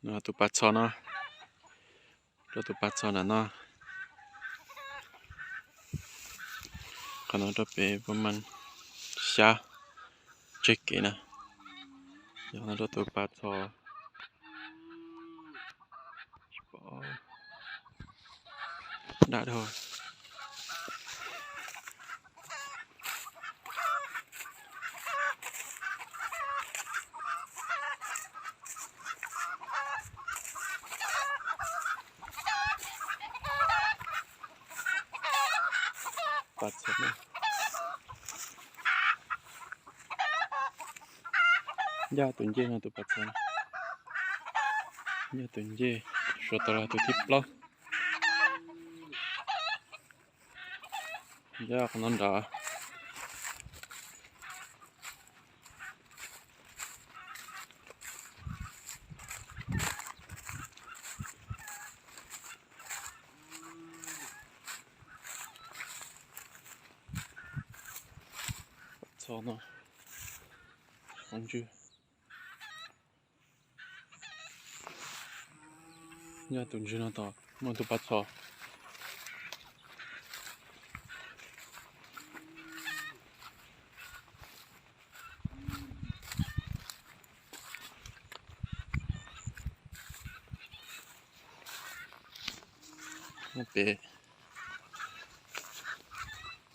Tus pas txho no, rau tus pas txho ntawm no. Qhov no rau pem puas mas xya tseg kev na. Yog no rau tus pas txho. Dab dhau. Pas txho no. Ncaj tus ncej no tus pas txho. Ncaj tus ncej, suav tau los tus thib plaub. Ncaj qhov no nrad. Pas txho no, qhov ntswg. Ncaj tus ntswg no tom muaj tus pas txho. Pem